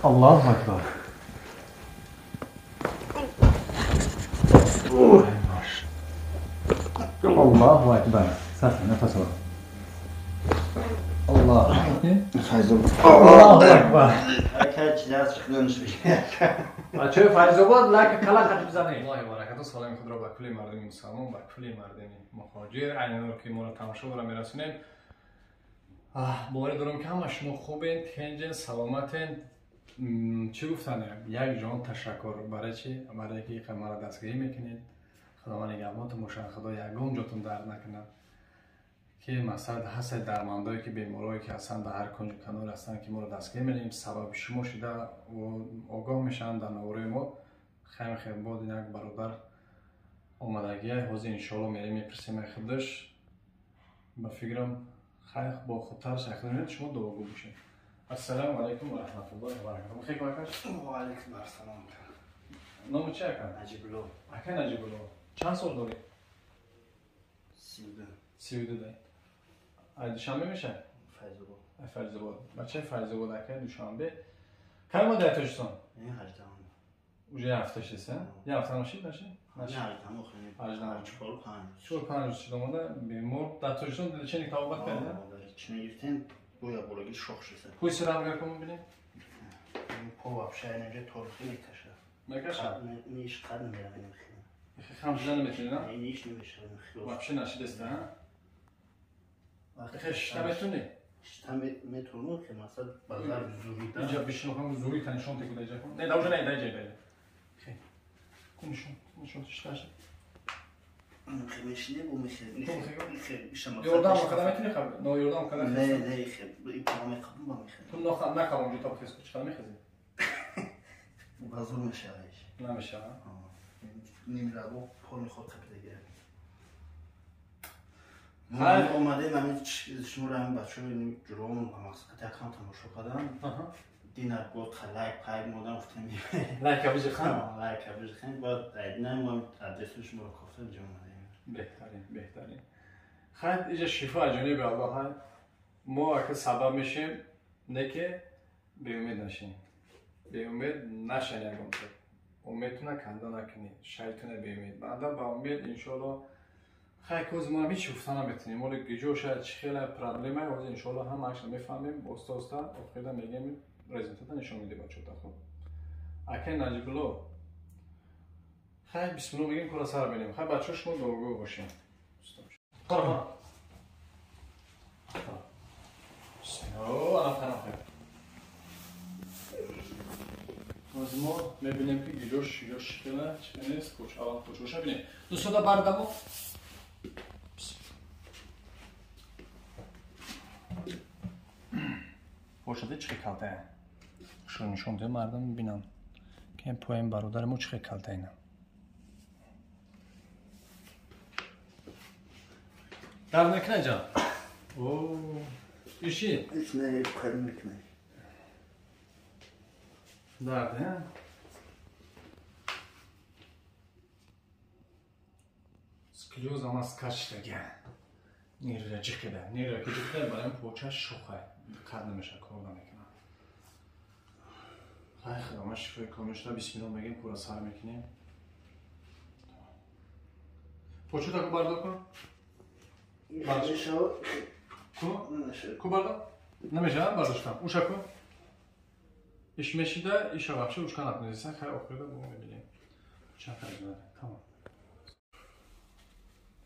Аллоҳу акбар. Аллоҳу акбар. Сарф нафас ал. Аллоҳ. Аллоҳу акбар. Бачаҳои Файзобод лайк кала хат бизанед. Аллоҳи баракату саломи худро ба кулли мардуми мусалмон, ба кулли мардуми муҳоҷир, айнан ки моро тамошо дора мерасонед. Боварӣ дорам ки ҳама шумо хубед, тинҷен, саломатен. Чӣ гуфтанем? Як ҷон ташаккур барои чи? Барои ки маро дастгирӣ мекунед. Худованд нигаҳбонтон бошад, Худо ягон ҷотон дард накунад. Ки масалан ҳастед дармандое ки беморое ки ҳастанд дар ҳар кунҷу канор ҳастанд ки моро дастгирӣ менем, сабаби шумо шуда огоҳ мешаванд дар навораи мо. Хайр хайр, бод як бародар омадагия, ҳозир иншоалло мерем мепурсем худаш. Ба фикрам хайр бо худтар шахд шумо дуогӯ бошед. Ассалому алайкум ва раҳматуллоҳи ва баракатуҳ. Хейр акаш? Ва алайкум ассалом. Номи чи ака? Наҷибулло. Ака Наҷибулло. Чанд сол дорӣ? 32. 32 дай. Ай Душанбе мешавад? Файзобод. Ай Файзобод. Бачаи Файзобод ака Душанбе. Кай омади ай Тоҷикистон? 18. Уже як ҳафта шист, як ҳафта нашид, нашид? Не, 18 охирин. 18. 4-5. 4-5 рӯз шид омада, бемор. Дар Тоҷикистон лечение табобат кардӣ? Чӣ гирифтем? Боя болаги шох шист. Пӯй сирам кун бинем. По вообще инҷа торихи мекашад. Мекашад? Ниш қад намеравем. Хам шуда наметавонӣ, на? Ниш намешавад. Вообще нашидест, а? Хе шишта метавонӣ? Шишта метавонам, ки масалан базар зури. Инҷа бишинохам зури та нишон теку даҷа кун. Не, да уже не, даҷа даҷа. Хе. Кун нишон, нишон шишта ши. Хе мешине бу мехе. Хе ишама. Ёрдам када метавонӣ хаб? Но ёрдам када. Не, не, хе. И па мехаб ба мехе. Ту ноха накам онҷо та бихез чӣ мехези? Базур мешавад. Намешавад? Нимраго пол меход қапида. Омадем ҳамин шуморо ҳамин бачаҳои ҷуромон ба мақсад якам тамошо кардам. Дина гуфт лайк пайк модам гуфтем. Лайка бижихан? Лайка бижихан. Баъд динам мо адреси шуморо кофта ҷо омадем. Беҳтарин, беҳтарин. Хайр, иҷа шифо аз ҷониби Аллоҳ ҳай. Мо ака сабаб мешем, не ки беумед нашем. Беумед нашен ягон чиз. Умедтона канда накунед, шайтона беумед. Баъдан ба умед иншоалло хай коз мо ҳеч гуфта наметавонем. Моли гиҷо шояд чӣ хеле проблема, ҳозир иншоалло ҳамаашро мефаҳмем, оста оста охирда мегем результата нишон медиҳем бачаҳота. Хуб. Акай Наҷибулло. Хай бисмилло мегем кора сар бинем. Хай бачаҳо шумо дуогӯ бошед. Қора. Бисмилло, ана хана хай. Ҳозир мо мебинем ки гиҷош ёш хеле чӣ нест, куч аввал кучоша бинем. Дӯстода бардамо. Бошаде чӣ калтае? Шуро нишон диҳем мардам бинам. Ки поем бародари мо чӣ калта ина. Дард мекунад ҷан? О, иши? Иш не, қад мекунад. Дард, ҳа? Склероз ама скачтага. Нервра ҷиқида. Нервра ки ҷиқида, барои поча шохай. Қад намешавад, кор намекунад. Хай Худо, ман шифои комил шуда, бисмилло мегем, кора сар мекунем. Почута ку бардор кун? Мешавад. Ку? Ку бардор? Намешавад бардоштан. Уша ку? Иш мешида, иша вообще ушка накунеса, хай охирда бо мебинем. Чанд харида. Тамом.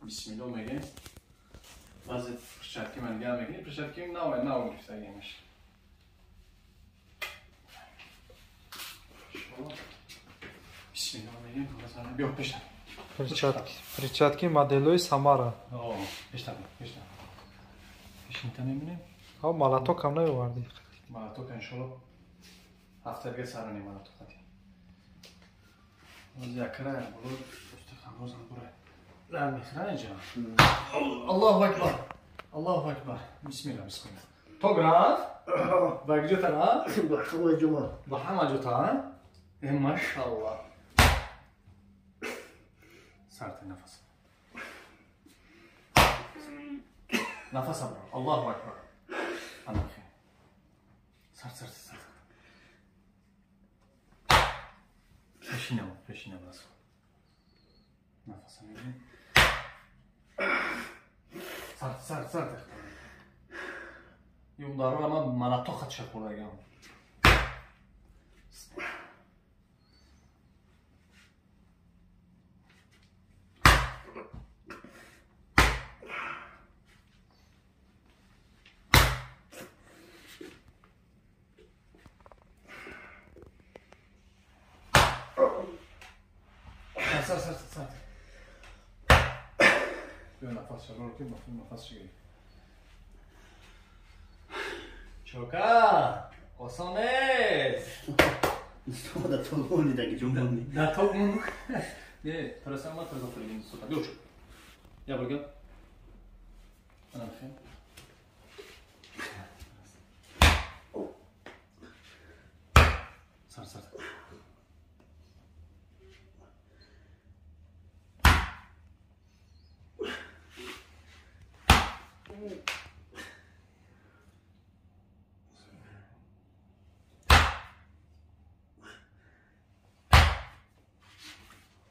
Бисмилло мегем. Баъзе перчатки ман дигар мегирем, перчатки нав нав гирифтагиамаш. Бисмилло мегем, биё пештар. Перчатки, перчатки моделои Самара. О, пештар, пештар. Пешинта мебинем. Ҳа, молоток ҳам наовардӣ. Молоток иншоалло ҳафта дига саронем молоток қати. Боз якра боло устахан бозам бура. Дар мехӯрад инҷа. Аллоҳу акбар. Аллоҳу акбар. Бисмилла, бисмилла. То граф? Ба куҷо тараф? Ба ҳама ҷо. Ба ҳама ҷо та? Э, машаллоҳ. Сарти нафас. Нафас абро. Аллоҳу акбар. Ана хе. Сарт, сарт, сарт. Пешинам, пешинам расо. Нафаса мегирем. Сар, сар, сар. Ин ударора ман малато хатша хӯрдагам. Сар, сар, сар. Биё нафас шабро ки нафас шигирӣ. Чока, осон нест. Да тоб монди, даги ҷон монди. Да тоб монди. Не, просто ма таза фуригин сута. Биё чӯ. Я бурга. Ана бихел. Сар, сар.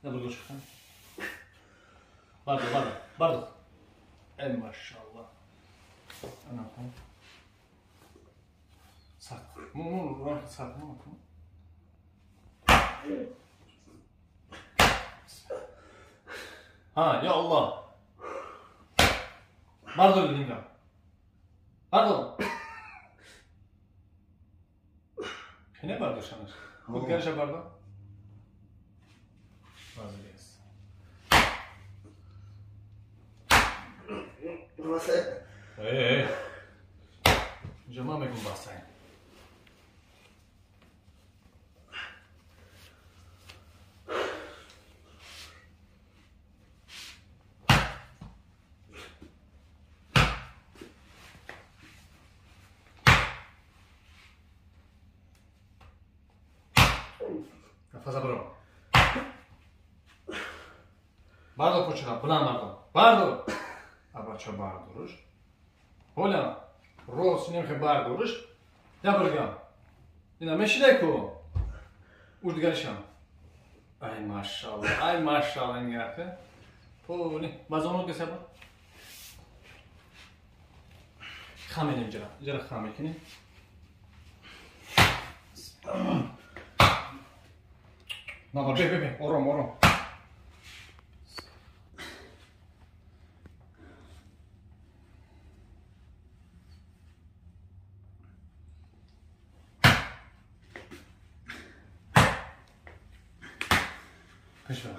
نبغى شو برضو برضو برضو اي ما شاء الله انا هون صار مو مو راح صار مو ها يا الله برضو اللي برضو هنا برضو شانش كنت كارشة برضو Эй, ҷама мекун басайн. Нафаса биро. Бардор почера, буланд бардор. Бардор. Абача бардоруш. Ҳоля, рост немхе бардоруш. Я бургам. Ина мешидай ку. Уж дигаришам. Ай машалла, ай машалла ин гапе. Пони, базонот гесаба. Хам менем ҷара. Ҷара хам мекунем. Набар, бе, бе, бе, ором, ором. Пеш бара.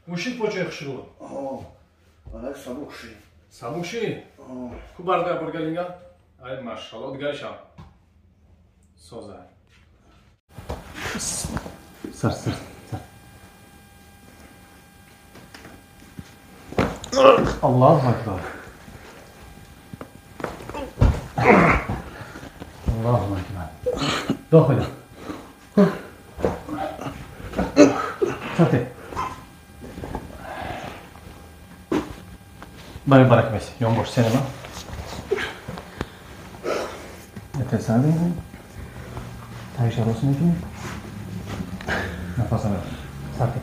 Мушид почои хушрӯ? Алак сабук ши. Сабук ши? Ку барда бургалинга? Ай машалло дигаришам. Соза. Сар, сар, сар. Аллоҳу акбар. Аллоҳу акбар. Дохила. Сарте. Бари барак бес. Ёнбош сенема. Этесаби. Тайша рост мекунӣ. Нафаса мебар. Сарте.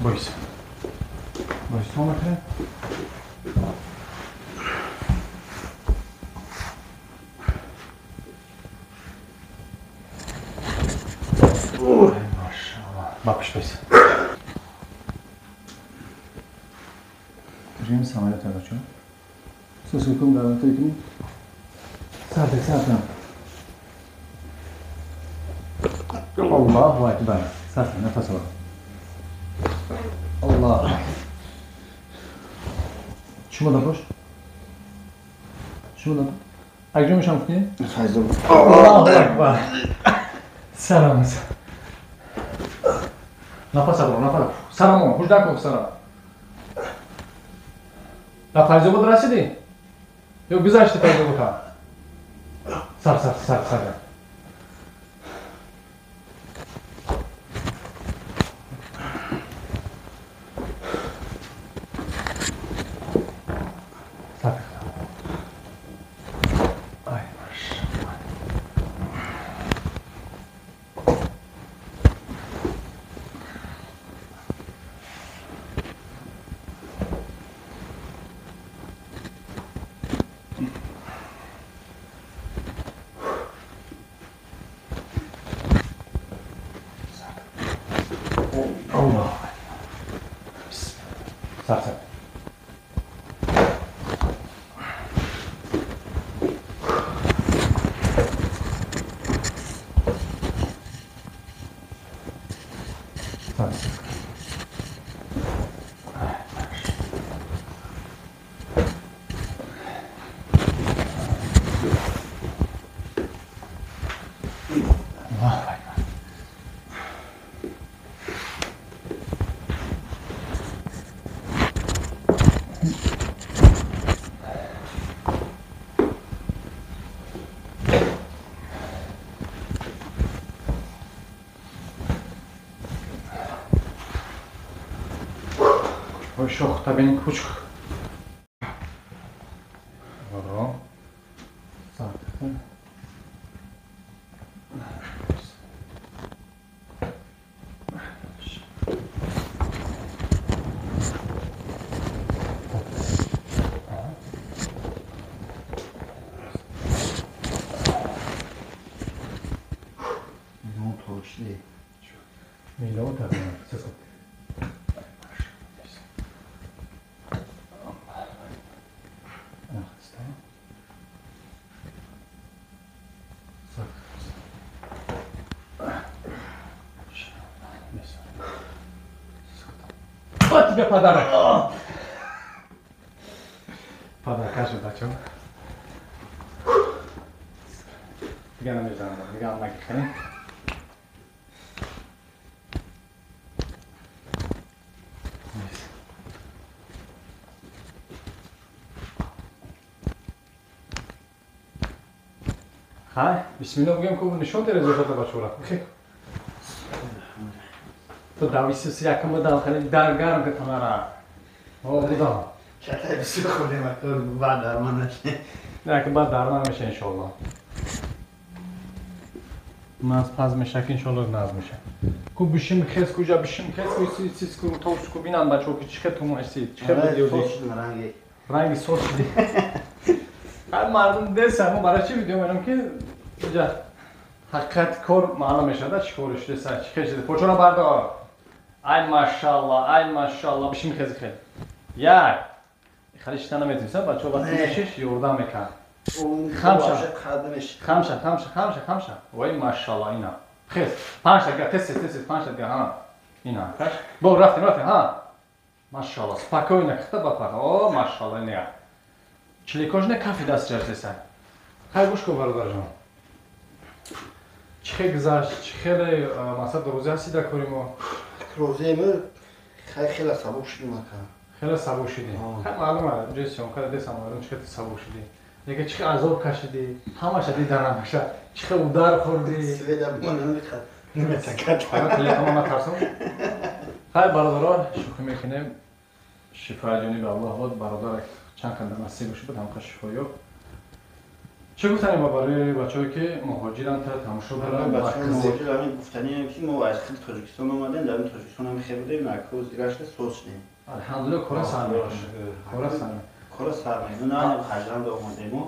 Бойс. Бойс тон накунед. Машалла. Ба пеш бойс. Режим самолета бачо. Сусукум гарантия кунӣ. Сарте, сарте. Аллоҳу акбар. Сарте, нафас ал. Аллоҳ. Чумо дапош? Чумо дапош? Акҷо мешам кунӣ? Файзо. Аллоҳу акбар. Салом. Нафас ал, нафас. Салом, ҳуш накун салом. Ба Файзобод расидӣ? Ё гузашти Файзободҳа? Сар, сар, сар, сар. Ой, шох табин кучк. Ро. Вот тебе подарок. Подарок, бачо. Дига намезанам, дига накихани. Хай, бисмилла бугем ку нишон де результата бачора. То дависи якам дал хали дар гарм ка тамара. О, буда. Чатай бисёр хӯрдем, баъд дармон нашем. Не, ки баъд дармон меша иншоалло. Наз паз меша ки иншоалло наз меша. Ку бишим хес куҷа бишим хес ку си си ку тос ку бинан бачо ки чихе тумаси, чихе видео. Ранги. Ранги сос шуди. Ҳар мардум деса, мо барои чи видео менам ки иҷа ҳақиқати кор маълум мешавад, чӣ кор шудеса, чӣ хел шуде. Почора бардор. Ай машалла, ай машалла, бишим хези хел. Як. Хали шита наметавонистам, бачаҳо вақти мешиш ёрдам мекард. Хамша. Хамша, хамша, хамша, хамша. Вой машалла, ина. Хез. Панҷта дига, тез, тез, тез, панҷта дига, ҳа. Ина, каш. Бо рафтем, рафтем, ҳа. Машалла, спокойно, хита ба пар. О, машалла, ина. Чиликош не кафи даст ҷарсеса. Хай гӯш кун бародарҷон. Чӣ хел гузашт, чӣ хеле масалан розӣ ҳастӣ дар кори мо? Розием, хай хеле сабук шудем ака. Хеле сабук шудӣ. Хай маълум аст, ҷои съёмка десам маълум чӣ хел сабук шудӣ. Лекин чӣ хел азоб кашидӣ, ҳамаша дидан ҳамаша. Чӣ хел удар хӯрдӣ. Света мон намехад. Телефонро натарсам. Хай бародаро, шӯхӣ мекунем. Шифои ҷониби Аллоҳ бод бародар чанд қадар насиб шуд, ҳамқа шифо ёфт. Чӣ гуфтанем барои бачаҳое ки муҳоҷиранд та тамошо доранд? Бачаҳои муҳоҷир ҳамин гуфтанием ки мо аз хели Тоҷикистон омадем, дар Тоҷикистон ҳам хел будем, акрӯз гашта соз шудем. Алҳамдулилла, кора сар мекунем. Кора сар. Кора сар мекунем. На ҳажранда омадем мо.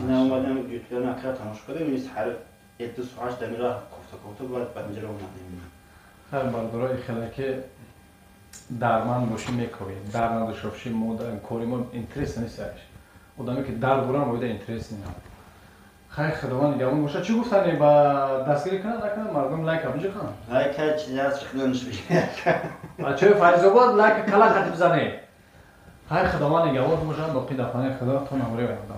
На омадем ютуб накра тамошо кардем, ин ҳар як-ду соат дар роҳ кофта кофта баъд ба инҷо омадем. Хайр бародарои хеле ки дарманд бошӣ мековӣ, дар надошта бошӣ мо кори мо интерес нест. Одаме ки дар доранд оида интерес нест. Хай худованд нигаҳбон бошад. Чӣ гуфтанӣ ба дастгирӣ кунанд накунанд мардум лайк абиҷихан? Лайк чизи аст худонш бигирад. Бачаҳои Файзобод лайк кала хати бизанед. Хай худованд нигаҳбон бошад, боқӣ дар паноҳи Худо то навори оянда.